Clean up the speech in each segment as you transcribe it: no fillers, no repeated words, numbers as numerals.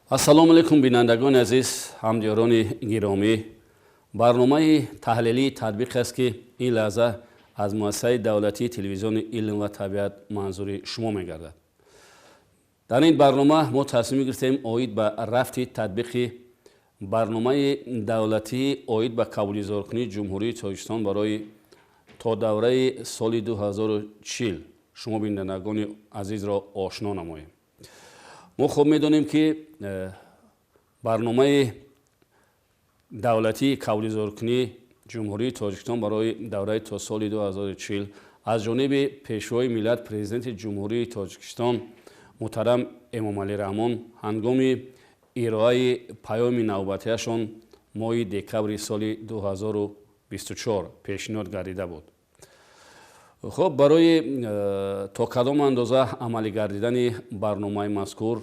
Ассалому алайкум, бинандагони азиз, ҳамдиёрони гиромӣ. Барномаи таҳлилии «Татбиқ» аст, ки ин лаҳза аз муассисаи давлатии телевизиони «Илм ва табиат» манзури шумо мегардад. Дар ин барнома мо тасмим гирифтем оид ба рафти татбиқи барномаи давлатии оид ба кабудизоркунии Ҷумҳурии Тоҷикистон барои то давраи соли 2040 шумо бинандагони азизро ошно намоем. Мо хуб медонем, ки барномаи давлатии кабудизоркунии Ҷумҳурии Тоҷикистон барои давраи то соли 2040 аз ҷониби Пешвои миллат, Президенти Ҷумҳурии Тоҷикистон муҳтарам Эмомалӣ Раҳмон ҳангоми ироаи паёми навбатиашон моҳи декабри соли 2024 пешниҳод гардида буд. Хуб, барои то кадом андоза амалӣ гардидани барномаи мазкур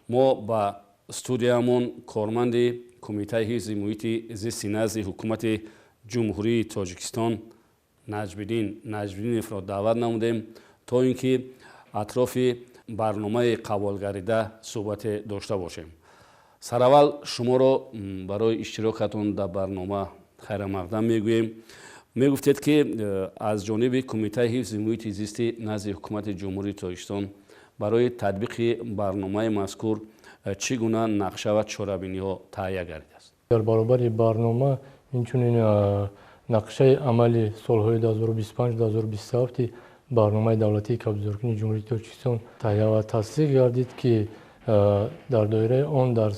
мо ба студиямон корманди Кумитаи ҳифзи муҳити зисти назди Ҳукумати Ҷумҳурии Тоҷикистон Наҷмиддин Наҷмиддиновро даъват намудем, то ин ки атрофи барномаи қабулгардида суҳбате дошта бошем. Сараввал шуморо барои иштирокатон дар барнома хайрамақдам мегӯем. Мегуфтед, ки аз ҷониби Кумитаи ҳифзи муҳити зисти назди Ҳукумати Ҷумҳурии Тоҷикистон барои татбиқи барномаи мазкур чӣ гуна нақша ва чорабиниҳо таҳия гардидааст? Дар баробари барнома инчунин нақшаи амали солҳои 2025-2027 барномаи давлатии кабудизоркунии Ҷумҳурии Тоҷикистон таҳия ва тасдиқ гардид, ки дар доираи он дар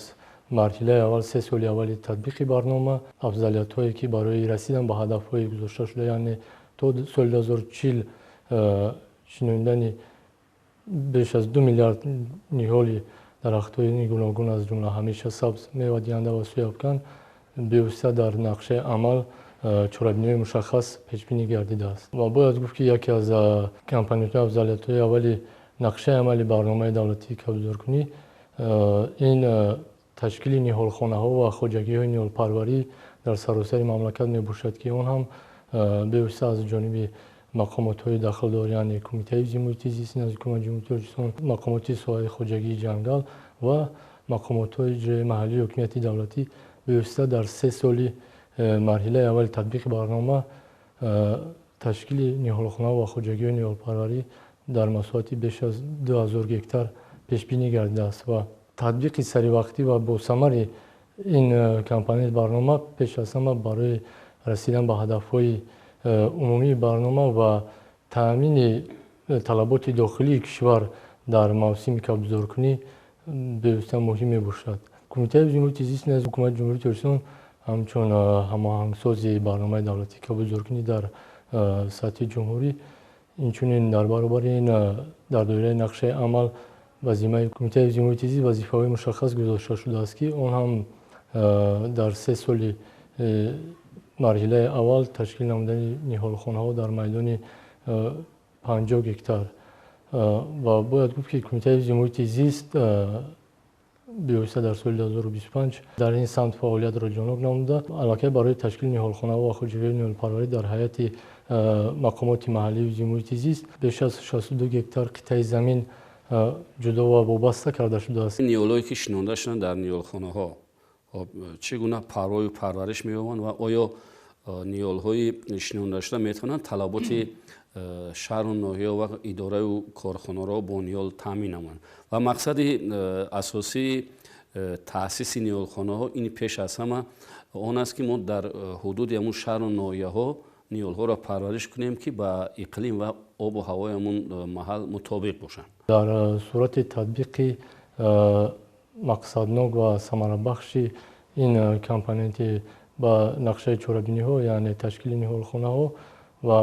марҳилаи аввал, 3 соли аввали татбиқи барнома, афзалиятҳое, ки барои расидан ба ҳадафҳои гузошташуда, яъне то соли 2040 шинондани беш аз 2 миллиард ниҳоли дарахтони гуногун, аз ҷумла ҳамеша сабз, мевадиҳанда ва сояафкан, бевосита дар нақшаи амал чорабиниҳои мушаххас пешбинӣ гардидааст. Ва бояд гуфт, ки яке аз компонентҳои афзалиятҳои аввали нақшаи амали барномаи давлатии кабудизоркунӣ ин ташкили ниҳолхонаҳо ва хоҷагиҳои ниҳолпарварӣ дар саросари мамлакат мебошад, ки он ҳам бевосита аз ҷониби мақомотҳои дахлдор, яъне Кумитаи ҳифзи муҳити зисти назди Ҳукумати Ҷумҳурии Тоҷикистон, мақомоти соҳаи хоҷагии ҷангал ва мақомотҳои иҷроияи маҳаллии ҳокимияти давлатӣ бевосита дар 3 соли марҳилаи аввали татбиқи барнома ташкили ниҳолхона ва хоҷагиҳои ниҳолпарварӣ дар масоҳати беш аз 2000 гектар пешбинӣ гардидааст. Ва татбиқи саривақтӣ ва босамари ин компоненти барнома пеш аз ҳама барои расидан ба ҳадафҳои умумии барнома ва таъмини талаботи дохилии кишвар дар мавсими кабудизоркунӣ бевосита муҳим мебошад. Кумитаи ҳифзи муҳити зист назди Ҳукумати Ҷумҳурии Тоҷикистон ҳамчун ҳамоҳангсози барномаи давлатии кабудизоркунӣ дар сатҳи ҷумҳурӣ, инчунин дар баробари ин дар доираи нақшаи амал ба зиммаи Кумитаи ҳифзи муҳити зист вазифаҳои мушаххас гузошта шудааст, ки он ҳам дар 3 соли марҳилаи аввал ташкил намудани ниҳолхонаҳо дар майдони 50 гектар. Ва бояд гуфт, ки Кумитаи ҳифзи муҳити зист бевосита дар соли 2025 дар ин самт фаъолиятро ҷоноб намуда, аллакай барои ташкили ниҳолхонаҳо ва хоҷагиҳои ниҳолпарварӣ дар ҳайати мақомоти маҳаллии ҳифзи муҳити зист беш аз 62 гектар қитъаи замин ҷудо ва вобаста карда шудааст. Ниҳолҳое, ки шинонда шуданд дар ниҳолхонаҳо, чӣ гуна парвою парвариш меёбанд ва оё ниҳолҳои шинондашуда метавонанд талаботи шаҳру ноҳия ва идораю корхонаро бо ниҳол таъмин намоянд? Ва мақсади асосии таъсиси ниҳолхонаҳо ин пеш аз ҳама он аст, ки мо дар ҳудуди ҳамун шаҳру ноҳияҳо ниҳолҳоро парвариш кунем, ки ба иқлим ва обу ҳавои ҳамун маҳал мутобиқ бошанд. Дар сурати татбиқи мақсаднок ва самарабахши ин компоненти ба нақшаи чорабиниҳо, яъне ташкили ниҳолхонаҳо ва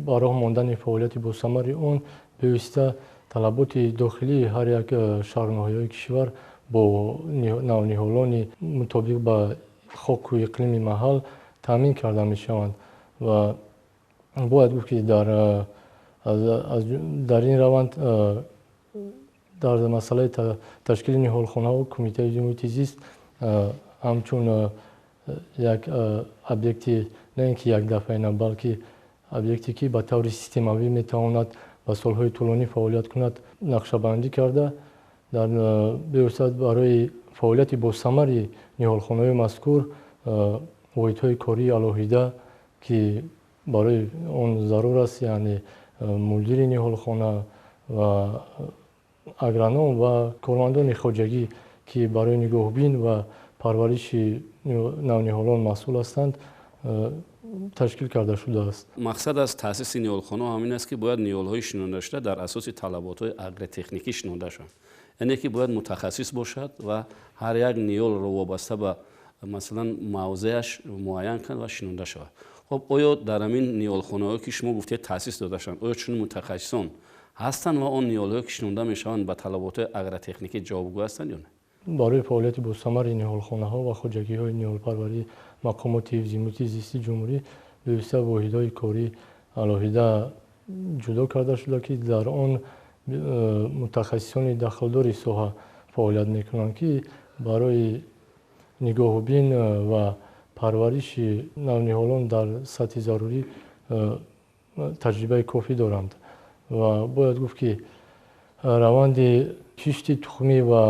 ба роҳ мондани фаъолияти босамари он, бевосита талаботи дохилии ҳар як шаҳру ноҳияҳои кишвар бо навниҳолони мутобиқ ба хоку иқлими маҳал таъмин карда мешаванд. Ва бояд гуфт, ки дар ин раванд, дар масъалаи ташкили ниҳолхонаҳо, Кумитаи ҳифзи муҳити зист ҳамчун як объекти на ин ки якдафъаина, балки объекте, ки ба таври системавӣ метавонад ба солҳои тӯлонӣ фаъолият кунад, нақшабандӣ карда. Дар бевосита барои фаъолияти босамари ниҳолхонаҳои мазкур воҳидҳои кории алоҳида, ки барои он зарур аст, яъне мудири ниҳолхона ва агроном ва кормандони хоҷагӣ, ки барои нигоҳбин ва парвариши навниҳолон масъул ҳастанд, ташкил карда шудааст. Мақсад аз таъсиси ниҳолхонаҳо ҳамин аст, ки бояд ниҳолҳои шинондашуда дар асоси талаботҳои агротехникӣ шинонда шаванд, яъне ки бояд мутахассис бошад ва ҳар як ниҳолро вобаста ба, масалан, мавзеаш муайян кунад ва шинонда шавад. Хоб, оё дар ҳамин ниҳолхонаҳое, ки шумо гуфтед, таъсис дода шаванд, оё чунин мутахассисон ҳастанд ва он ниҳолҳое, ки шинонда мешаванд, ба талаботҳои агротехникӣ ҷавобгӯ ҳастанд ё не? Барои фаъолияти босамари ниҳолхонаҳо ва хоҷагиҳои ниҳолпарварӣ мақомоти ҳифзи муҳити зисти ҷумҳурӣ бевосита воҳидҳои корӣ алоҳида ҷудо карда шуда, ки дар он мутахассисони дахлдори соҳа фаъолият мекунанд, ки барои нигоҳубин ва парвариши навниҳолон дар сатҳи зарурӣ таҷрибаи кофӣ доранд. Ва бояд гуфт, ки раванди кишти тухмӣ ва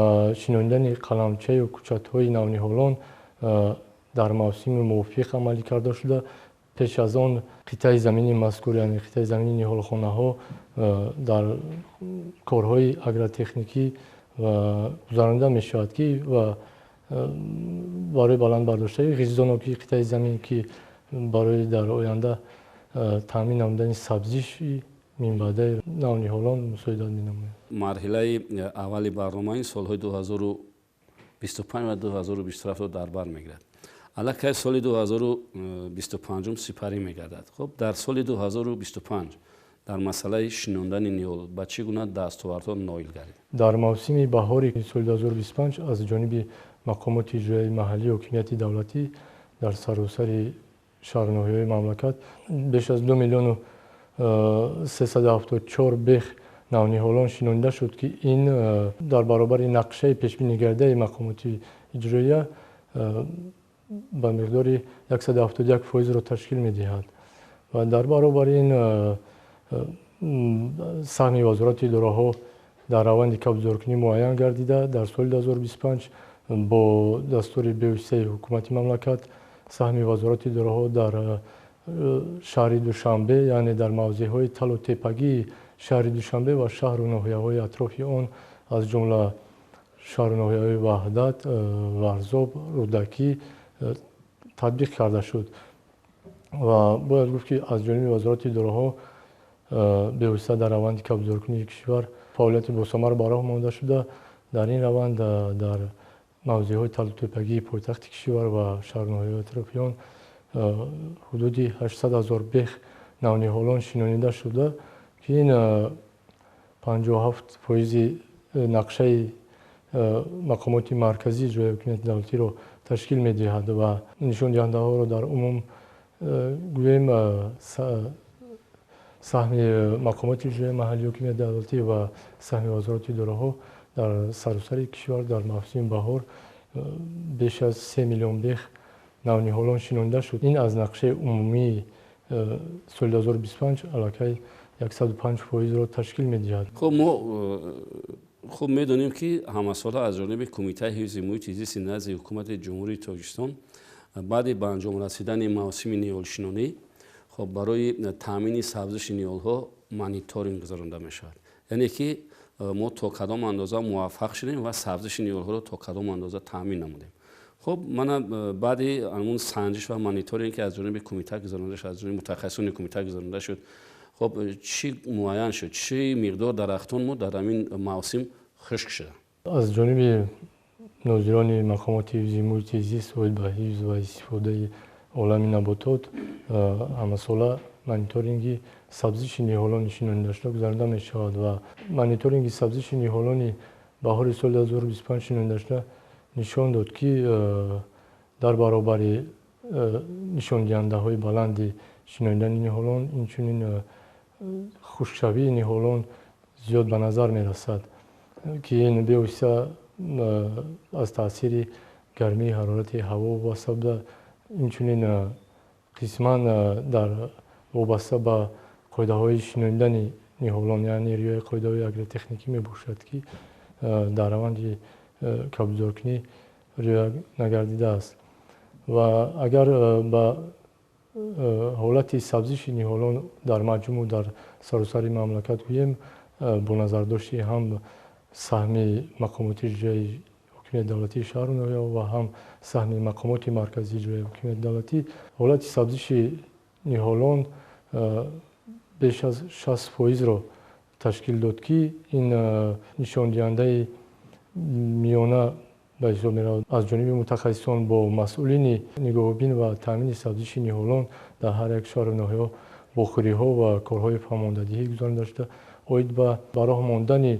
шинонидани қаламчаю кӯчатҳои навниҳолон дар мавсими мувофиқ амалӣ карда шуда. Пеш аз он қитъаи замини мазкур, яъне қитъаи замини ниҳолхонаҳо, дар корҳои агротехникӣ гузаронида мешавад, ки ва барои баланд бардоштаи ғизонокии қитъаи замин, ки барои дар оянда таъмин намудани сабзиши минбаъдаи навниҳолон мусоидат менамояд. Марҳилаи аввали барнома ин солҳои 2025 ва 2027-ро дар бар мегирад. Аллакай соли 2025 сипарӣ мегардад. Хуб, дар соли 2025 дар масъалаи шинондани ниҳол ба чӣ гуна дастовардҳо ноил гардид? Дар мавсими баҳори соли 2025 аз ҷониби мақомоти иҷроияи маҳаллии ҳокимияти давлатӣ дар саросари шаҳру ноҳияҳои мамлакат беш аз 2 374 000 бех навниҳолон шинонида шуд, ки ин дар баробари нақшаи пешбинигардидаи мақомоти иҷроия ба миқдори 171 фоизро ташкил медиҳад. Ва дар баробари ин саҳми вазорати идораҳо дар раванди кабудзоркунӣ муайян гардида, дар соли 2025 бо дастури бевоситаи ҳукумати мамлакат саҳми вазорати идораҳо дар шаҳри Душанбе, яъне дар мавзеъҳои талу тепагии шаҳри Душанбе ва шаҳру ноҳияҳои атрофи он, аз ҷумла шаҳру ноҳияҳои Ваҳдат, Варзоб, Рӯдакӣ, татбиқ карда шуд. Ва бояд гуфт, ки аз ҷониби вазорати идораҳо бевосита дар раванди кабудзоркунии кишвар фаъолияти босамар ба роҳ монда шуда, дар ин раванд дар мавзеъҳои талутепагии пойтахти кишвар ва шаҳру ноҳияҳои атрофи он ҳудуди 800 ҳазор бех навниҳолон шинонида шуда, ки ин 57 фоизи нақшаи мақомоти марказии иҷроияи ҳокимияти давлатиро ташкил медиҳад. Ва нишондиҳандаҳоро дар умум гӯем, саҳми мақомоти иҷроияи маҳаллии ҳокимияти давлатӣ ва саҳми вазорати идораҳо дар саросари кишвар дар мавсими баҳор беш аз 3 миллион бех навниҳолон шинонида шуд. Ин аз нақшаи умумии соли 2025 аллакай 105 фоизро ташкил медиҳад. Хуб, мо хуб медонем, ки ҳамасола аз ҷониби Кумитаи ҳифзи муҳити зисти назди Ҳукумати Ҷумҳурии Тоҷикистон баъди ба анҷом расидани мавсими ниҳолшинонӣ, хоб, барои таъмини сабзиши ниҳолҳо мониторинг гузаронда мешавад, яъне ки мо то кадом андоза муваффақ шудем ва сабзиши ниҳолҳоро то кадом андоза таъмин намудем. Хуб, мана баъди ҳамун санҷиш ва мониторинг, ки аз ҷониби кумита гузаронда шуд, аз ҷониби мутахассисони кумита гузаронда шуд, хоб, чӣ муайян шуд? Чӣ миқдор дарахтон мо дар ҳамин мавсим хушк шуданд? Аз ҷониби нозирони мақомоти ҳифзи муҳити зист оид ба ҳифз ва истифодаи олами наботот ҳамасола мониторинги сабзиши ниҳолони шинонидашуда гузаронида мешавад. Ва мониторинги сабзиши ниҳолони баҳори соли 2025 шинонидашуда нишон дод, ки дар баробари нишондиҳандаҳои баланди шинонидани ниҳолон, инчунин хушкшавии ниҳолон зиёд ба назар мерасад, ки ин бевосита аз таъсири гармии ҳарорати ҳаво вобаста буда, инчунин қисман дар вобаста ба қоидаҳои шинонидани ниҳолон, яъне риояи қоидаҳои агротехникӣ мебошад, ки дар раванди кабудизоркунӣ риоя нагардидааст. Ва агар ба ҳолати сабзиши ниҳолон дар маҷмӯъ дар саросари мамлакат гӯем, бо назардошти ҳам саҳми мақомоти иҷроияи ҳокимияти давлатии шаҳру ноҳия ва ҳам саҳми мақомоти марказии иҷроияи ҳокимияти давлатӣ, ҳолати сабзиши ниҳолон беш аз 60%-ро ташкил дод, ки ин нишондиҳандаи миёна ба ҳисоб меравад. Аз ҷониби мутахассисон бо масъулини нигоҳубин ва таъмини сабзиши ниҳолон дар ҳар як шаҳру ноҳияҳо вохӯриҳо ва корҳои фаҳмондадиҳӣ гузаронида шуда, оид ба ба роҳ мондани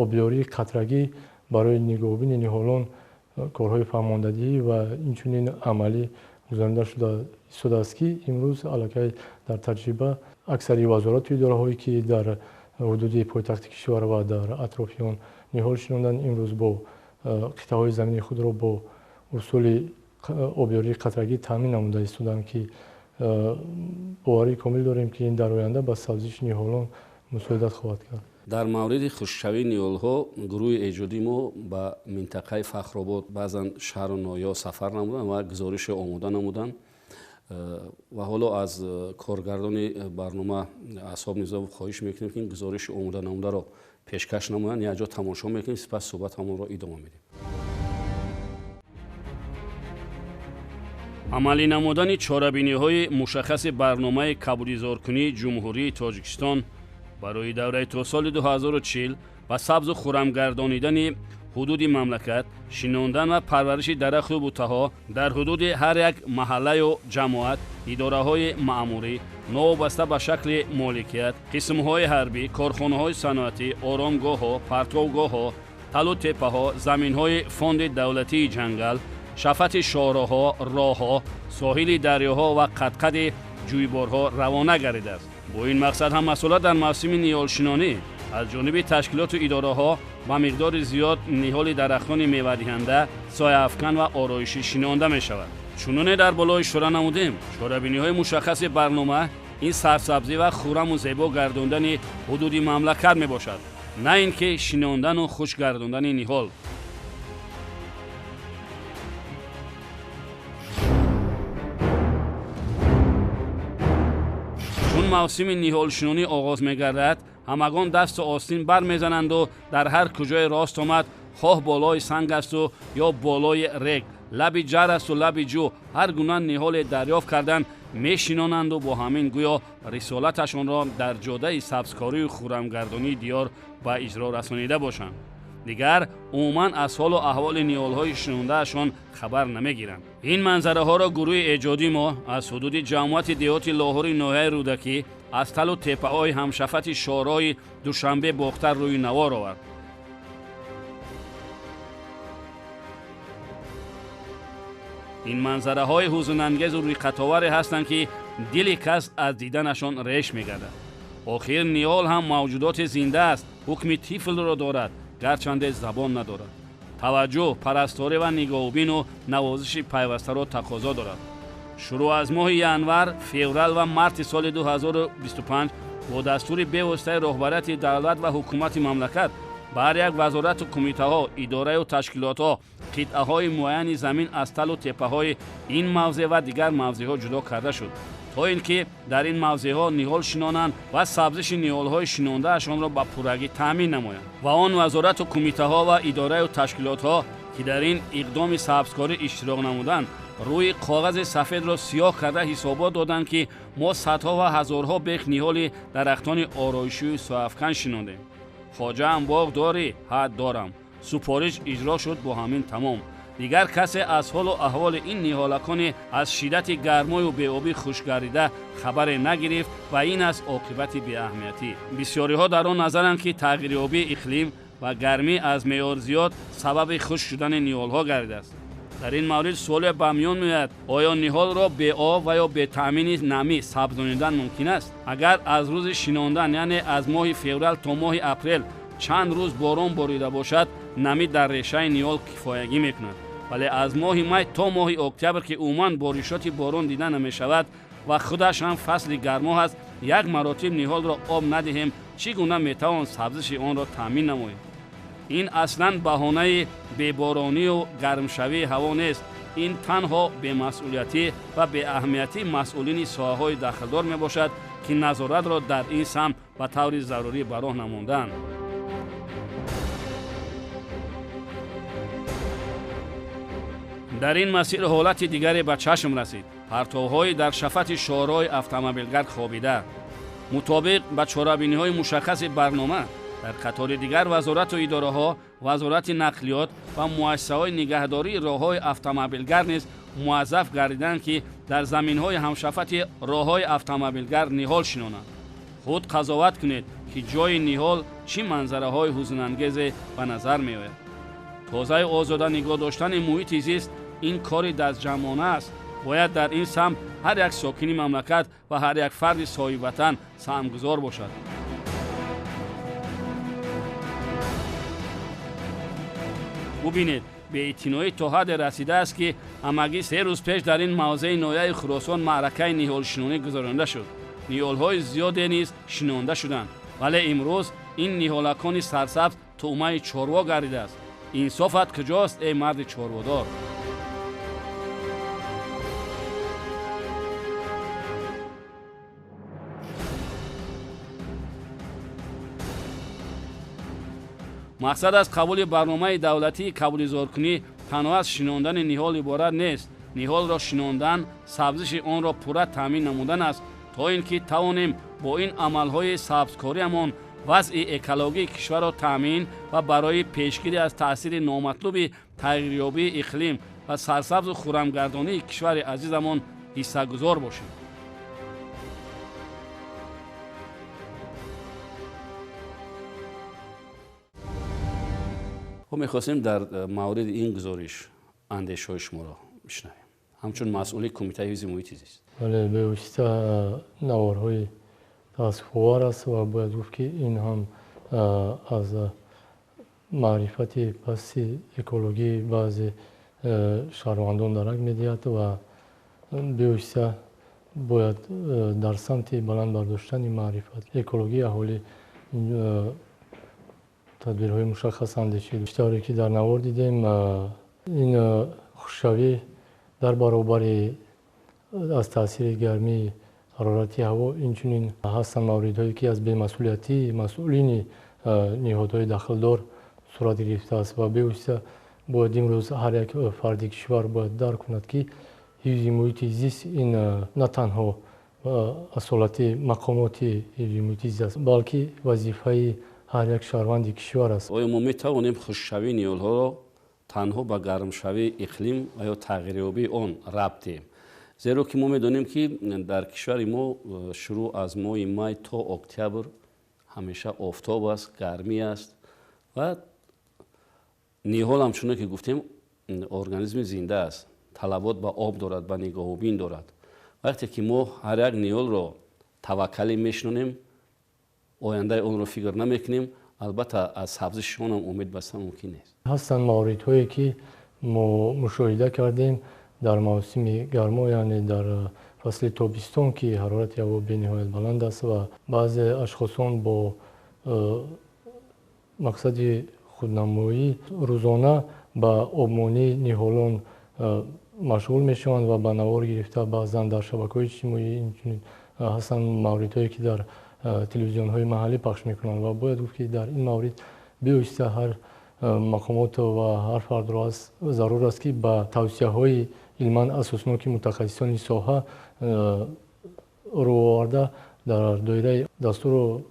обёрии қатрагӣ барои нигоҳубини ниҳолон корҳои фаҳмондадиҳӣ ва инчунин амалӣ гузаронида шуда истодааст, ки имрӯз аллакай дар таҷриба аксари вазорату идораҳое, ки дар ҳудуди пойтахти кишвар ва дар атрофи он ниҳол шинонданд, имрӯз бо қитъаҳои замини худро бо усули обёрии қатрагӣ таъмин намуда истоданд, ки боварии комил дорем, ки ин дар оянда ба сабзиши ниҳолон мусоидат хоҳад кард. Дар мавриди хушкшавии ниҳолҳо гурӯҳи эҷодии мо ба минтақаи Фахробод, баъзан шаҳру ноҳияҳо сафар намуданд ва гузорише омода намуданд. Ва ҳоло аз коргардони барнома Асҳоб Низомов хоҳиш мекунем, ки ин гузориши омода намударо пешкаш намоянд. Якҷо тамошо мекунем, сипас суҳбатамонро идома медиҳем. Амалӣ намудани чорабиниҳои мушаххаси барномаи кабудизоркунии Ҷумҳурии Тоҷикистон барои давраи то соли 2040 ва сабзу хуррамгардонидани ҳудуди мамлакат, шинондан ва парвариши дарахту бутаҳо дар ҳудуди ҳар як маҳаллаю ҷамоат, идораҳои маъмурӣ, новобаста ба шакли моликият, қисмҳои ҳарбӣ, корхонаҳои саноатӣ, оромгоҳҳо, партовгоҳҳо, талу теппаҳо, заминҳои фонди давлатии ҷангал, шафати шоҳроҳҳо, роҳҳо, соҳили дарёҳо ва қадқади ҷӯйборҳо равона гардидааст. Бо ин мақсад ҳам масъула дар мавсими ниҳолшинонӣ аз ҷониби ташкилоту идораҳо ба миқдори зиёд ниҳоли дарахтони мевадиҳанда, сояафкан ва ороишӣ шинонда мешавад. Чуноне дар боло ишора намудем, чорабиниҳои мушаххаси барнома ин сарсабзӣ ва хурраму зебо гардондани ҳудуди мамлакат мебошад, на ин ки шинондану хушк гардондани ниҳол. Чун мавсими ниҳолшинонӣ оғоз мегардад, ҳамагон дасту остин бармезананду дар ҳар куҷое рост омад, хоҳ болои санг асту ё болои рег, лаби ҷар асту лаби ҷӯ, ҳар гуна ниҳоле дарёфт кардан мешинонанду бо ҳамин гӯё рисолаташонро дар ҷодаи сабзкорию хуррамгардонии диёр ба иҷро расонида бошанд. Дигар умуман аз ҳолу аҳволи ниҳолҳои шинондаашон хабар намегиранд. Ин манзараҳоро гурӯҳи эҷодии мо аз ҳудуди ҷамоати деҳоти Лоҳури ноҳияи Рӯдакӣ аз талу теппаҳои ҳамшафати шоҳроҳи Душанбе Бохтар рӯи навор овард. Ин манзараҳои ҳузунангезу риққатоваре ҳастанд, ки дили кас аз диданашон реш мегардад. Охир ниҳол ҳам мавҷудоти зинда аст, ҳукми тифлро дорад, гарчанде забон надорад. Таваҷҷӯҳ, парасторӣ ва нигоҳубину навозиши пайвастаро тақозо дорад. Шурӯъ аз моҳи январ, феврал ва марти соли 2025 бо дастури бевоситаи роҳбарияти давлат ва ҳукумати мамлакат ба ҳар як вазорату кумитаҳо, идораю ташкилотҳо қитъаҳои муайяни замин аз талу теппаҳои ин мавзеъ ва дигар мавзеъҳо ҷудо карда шуд, то ин ки дар ин мавзеъҳо ниҳол шинонанд ва сабзиши ниҳолҳои шинондаашонро ба пуррагӣ таъмин намоянд. Ва он вазорату кумитаҳо ва идораю ташкилотҳо, ки дар ин иқдоми сабзкорӣ иштирок намуданд, рӯи коғази сафедро сиёҳ карда ҳисобот доданд, ки мо садҳо ва ҳазорҳо бех ниҳоли дарахтони ороишию сояафкан шинондем. Хоҷаам боғ дорӣ? Ҳа, дорам. Супориш иҷро шуд, бо ҳамин тамом. Дигар касе аз ҳолу аҳволи ин ниҳолакони аз шиддати гармою беобӣ хушкгардида хабаре нагирифт ва ин аст оқибати беаҳамиятӣ. Бисёриҳо дар он назаранд, ки тағйирёбии иқлим ва гармӣ аз меъёр зиёд сабаби хушк шудани ниҳолҳо гардидааст. Дар ин маврид суоле ба миён меояд: оё ниҳолро беоб ва ё бетаъмини намӣ сабзонидан мумкин аст? Агар аз рӯзи шинондан, яъне аз моҳи феврал то моҳи апрел чанд рӯз борон борида бошад, намӣ дар решаи ниҳол кифоягӣ мекунад. Вале аз моҳи май то моҳи октябр, ки умуман боришоти борон дида намешавад ва худаш ҳам фасли гармо аст, як маротиб ниҳолро об надиҳем, чӣ гуна метавон сабзиши онро таъмин намоем? Ин аслан баҳонаи беборонию гармшавии ҳаво нест. Ин танҳо бемасъулиятӣ ва беаҳамиятии масъулини соҳаҳои дахлдор мебошад, ки назоратро дар ин самт ба таври зарурӣ ба роҳ намонданд. Дар ин масир ҳолати дигаре ба чашм расид. Партовҳои дар шафати шоҳроҳи автомобилгард хобида. Мутобиқ ба чорабиниҳои мушаххаси барнома, дар қатори дигар вазорату идораҳо, вазорати нақлиёт ва муассисаҳои нигаҳдории роҳҳои автомобилгард низ муаззаф гардиданд, ки дар заминҳои ҳамшафати роҳҳои автомобилгард ниҳол шинонанд. Худ қазоват кунед, ки ҷои ниҳол чӣ манзараҳои ҳузнангезе ба назар меояд. Тозаи озода нигоҳ доштани муҳити зист ин кори дастҷамъона аст. Бояд дар ин самт ҳар як сокини мамлакат ва ҳар як фарди соҳибватан саҳмгузор бошад. Бубинед, беэътиноӣ то ҳадде расидааст, ки ҳамагӣ 3 рӯз пеш дар ин мавзеи ноҳияи Хуросон маъракаи ниҳолшинонӣ гузаронида шуд. Ниҳолҳои зиёде низ шинонда шуданд, вале имрӯз ин ниҳолакони сарсабз тӯъмаи чорво гардидааст. Инсофат куҷост, эй марди чорводор? Мақсад аз қабули барномаи давлатии кабудизоркунӣ танҳо аз шинондани ниҳол иборат нест. Ниҳолро шинондан, сабзиши онро пурра таъмин намудан аст, то ин ки тавонем бо ин амалҳои сабзкориамон вазъи экологии кишварро таъмин ва барои пешгирӣ аз таъсири номатлуби тағйирёбии иқлим ва сарсабзу хуррамгардонии кишвари азизамон ҳиссагузор бошем. Хуб, мехостем дар мавриди ин гузориш андешаҳои шуморо бишнавем, ҳамчун масъули кумитаи ҳифзи муҳити зист. Бале, бевосита наворҳои таассуфовар аст ва бояд гуфт, ки ин ҳам аз маърифати пасти экологии баъзе шаҳрвандон дарак медиҳад ва бевосита бояд дар самти баланд бардоштани маърифат экологии аҳолӣ тадбирҳои мушаххас андешид. Тавре ки дар навор дидем, ин хушкшавӣ дар баробари аз таъсири гармии ҳарорати ҳаво инчунин ҳастанд мавридҳое, ки аз бемасъулиятии масъулини ниҳодҳои дахлдор сурат гирифтааст ва бевосита бояд имрӯз ҳар як фарди кишвар бояд дарк кунад, ки ҳифзи муҳити зист ин на танҳо асолати мақомоти ҳифзи муҳити зист аст, балки вазифаи ҳар як шаҳрванди кишвар аст. Оё мо метавонем хушкшавии ниҳолҳоро танҳо ба гармшавии иқлим ва ё тағйирёбии он рабт диҳем? Зеро ки мо медонем, ки дар кишвари мо шурӯъ аз моҳи май то октябр ҳамеша офтоб аст, гармӣ аст ва ниҳол ҳам, чуно ки гуфтем, организми зинда аст, талабот ба об дорад, ба нигоҳубин дорад. Вақте ки мо ҳар як ниҳолро таваккалӣ мешинонем, ояндаи онро фикр намекунем, албатта аз сабзиши онам умед баста мумкин нест. Ҳастанд мавридҳое, ки мо мушоҳида кардем дар мавсими гармо, яъне дар фасли тобистон, ки ҳарорати ҳаво бениҳоят баланд аст ва баъзе ашхосон бо мақсади худнамоӣ рӯзона ба обмонии ниҳолон машғул мешаванд ва ба навор гирифта баъзан дар шабакаҳои иҷтимоӣ, инчунин ҳастанд мавридҳое, ки дар телевизионҳои маҳаллӣ пахш мекунанд ва бояд гуфт, ки дар ин маврид бевосита ҳар мақомот ва ҳар фардро зарур аст, ки ба тавсияҳои илман асосноки мутахассисони соҳа рӯ оварда дар доираи дастуру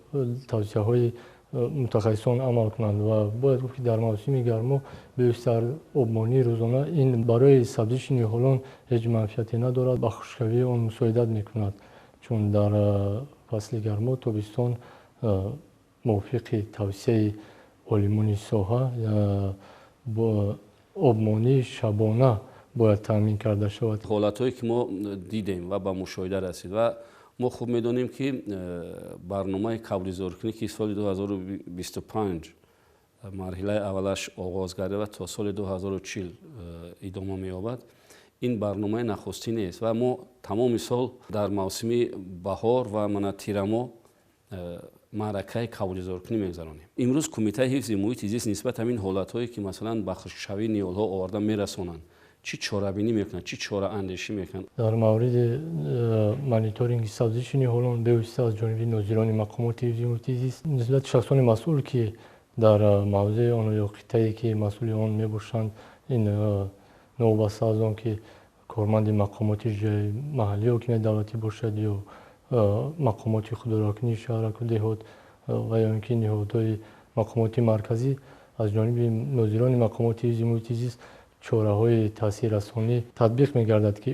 тавсияҳои мутахассисон амал кунанд ва бояд гуфт, ки дар мавсими гармо бевосита обмонии рӯзона ин барои сабзиши ниҳолон ҳеҷ манфиате надорад, ба хушкшавии он мусоидат мекунад, чун дар фасли гармо тобистон мувофиқи тавсияи олимони соҳа обмонии шабона бояд таъмин карда шавад. Ҳолатҳое ки мо дидем ва ба мушоҳида расид ва мо хуб медонем, ки барномаи кабудизоркунӣ, ки соли 2025 марҳилаи аввалаш оғоз гардид ва то соли 2040 идома меёбад, ин барномаи нахустин нест ва мо тамоми сол дар мавсими баҳор ва мана тирамо Маъракаи кабудизоркунӣ мегузаронем. Имрӯз Кумитаи ҳифзи муҳити зист нисбат ҳамин ҳолатҳое, ки масалан ба хушкшавии ниҳолҳо оварда мерасонанд, чӣ чорабинӣ мекунанд, чӣ чораандешӣ мекунанд? Дар мавриди мониторинги сабзиши ниҳолон бевосита аз ҷониби нозирони мақомоти ҳифзи муҳити зист нисбати шахсони масъул, ки дар мавзеи он ё қитъае, ки масъули он мебошанд, ин новобаста аз он ки корманди мақомоти маҳаллии ҳокимияти давлатӣ бошад ё мақомоти худидоракунии шаҳраку деҳот ва ё ин ки ниҳодҳои мақомоти марказӣ, аз ҷониби нозирони мақомоти ҳифзи муҳити зист чораҳои таъсиррасонӣ татбиқ мегардад, ки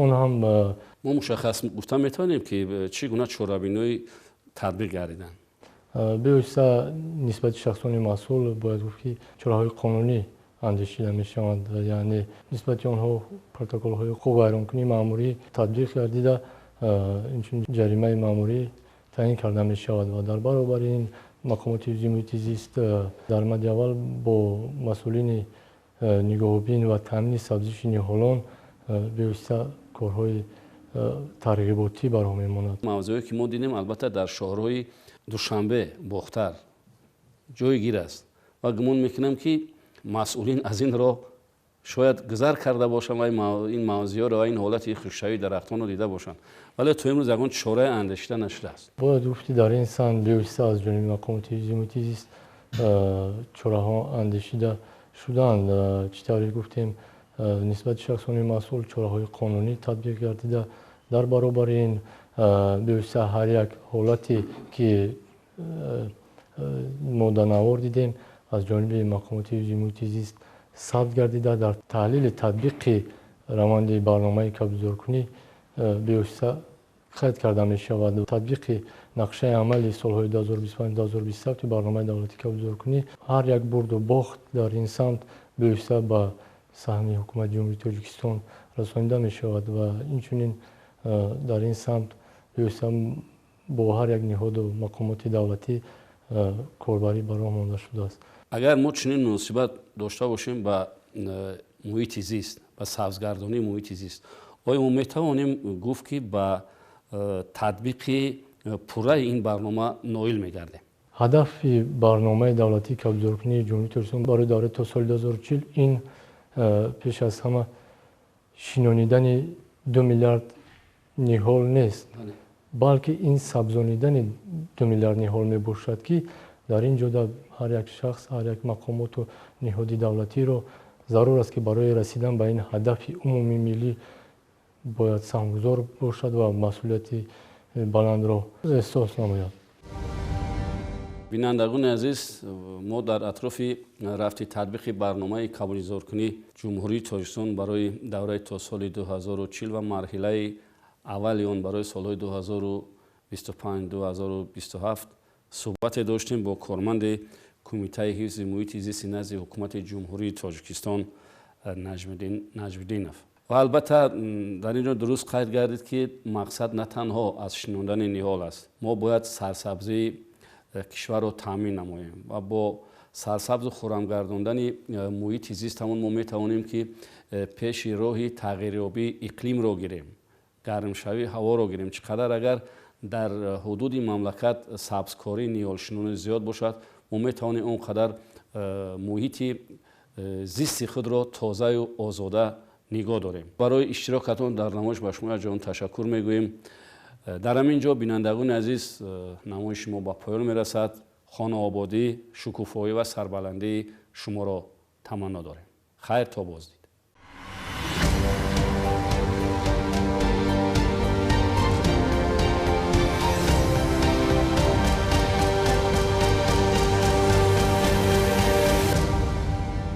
он ҳам Мо мушаххас гуфта метавонем, ки чӣ гуна чорабиниҳои татбиқ гардиданд? Бевосита нисбати шахсони масъул бояд гуфт, ки чораҳои қонунӣ андешида мешаванд, яъне нисбати онҳо протоколҳои ҳуқуқвайронкунии маъмурӣ татбиқ гардида, инчунин ҷаримаи маъмурӣ таъин карда мешавад. Ва дар баробари ин мақомоти ҳифзи муҳити зист дар мадди аввал бо масъулини нигоҳубин ва таъмини сабзиши ниҳолон бевосита корҳои тарғиботӣ ба роҳ мемонад. Мавзӯе, ки мо дидем, албатта дар шаҳрҳои Душанбе, Бохтар ҷойгир аст ва гумон мекунам, ки масъулин аз ин роҳ шояд гузар карда бошанд ва ин мавзеъро ва ин ҳолати хушкшавии дарахтонро дида бошанд, вале то имрӯз ягон чораe андешида нашудааст. Бояд гуфт, ки дар ин самт бевосита аз ҷониби мақомоти ҳифзи муҳити зист чораҳо андешида шуданд. Чӣ тавре гуфтем, нисбати шахсони масъул чораҳои қонунӣ татбиқ гардида, дар баробари ин бевосита ҳар як ҳолате, ки мо дар навор дидем, аз ҷониби мақомоти ҳифзи муҳити зист сабт гардида, дар таҳлили татбиқи раванди барномаи кабудизоркунӣ бевосита қайд карда мешавад. Татбиқи нақшаи амали солҳои 2025-2027 барномаи давлатии кабудизоркунӣ, ҳар як бурду бохт дар ин самт бевосита ба саҳми Ҳукумати Ҷумҳурии Тоҷикистон расонида мешавад ва инчунин дар ин самт бевосита бо ҳар як ниҳоду мақомоти давлатӣ корбарӣ ба роҳ монда шудааст. Агар мо чунин муносибат дошта бошем ба муҳити зист, ба сабзгардонии муҳити зист, оё мо метавонем гуфт, ки ба татбиқи пурраи ин барнома ноил мегардем? Ҳадафи барномаи давлатии кабудизоркунии Ҷумҳурии Тоҷикистон барои давраи то соли 2040 ин пеш аз ҳама шинонидани 2 миллиард ниҳол нест, балки ин сабзонидани 2 миллиард ниҳол мебошад, ки дар ин ҷода ҳар як шахс, ҳар як мақомоту ниҳоди давлатиро зарур аст, ки барои расидан ба ин ҳадафи умумии миллӣ бояд саҳмгузор бошад ва масъулияти баландро эҳсос намояд. Бинандагони азиз, мо дар атрофи рафти татбиқи барномаи кабудизоркунӣ Ҷумҳурии Тоҷикистон барои давраи то соли 2040 ва марҳилаи аввали он барои солҳои 2025-2027 суҳбате доштем бо корманди Кумитаи ҳифзи муҳити зисти назди Ҳукумати Ҷумҳурии Тоҷикистон Наҷмиддин Наҷмиддинов. Ва албатта дар ин ҷо дуруст қайд гардид, ки мақсад на танҳо аз шинондани ниҳол аст. Мо бояд сарсабзии кишварро таъмин намоем ва бо сарсабзу хуррамгардондани муҳити зистамон мо метавонем, ки пеши роҳи тағйирёбии иқлимро гирем, гармшавии ҳаворо гирем. Чӣ қадар агар дар ҳудуди мамлакат сабзкории ниҳолшинонӣ зиёд бошад, мо метавонем он қадар муҳити зисти худро тозаю озода нигоҳ дорем. Барои иштирокатон дар намоиш ба шумо якҷон ташаккур мегӯем. Дар ҳамин ҷо, бинандагони азиз, намоиши мо ба поён мерасад. Хонаободӣ, шукуфоӣ ва сарбаландии шуморо таманно дорем. Хайр, то боздид.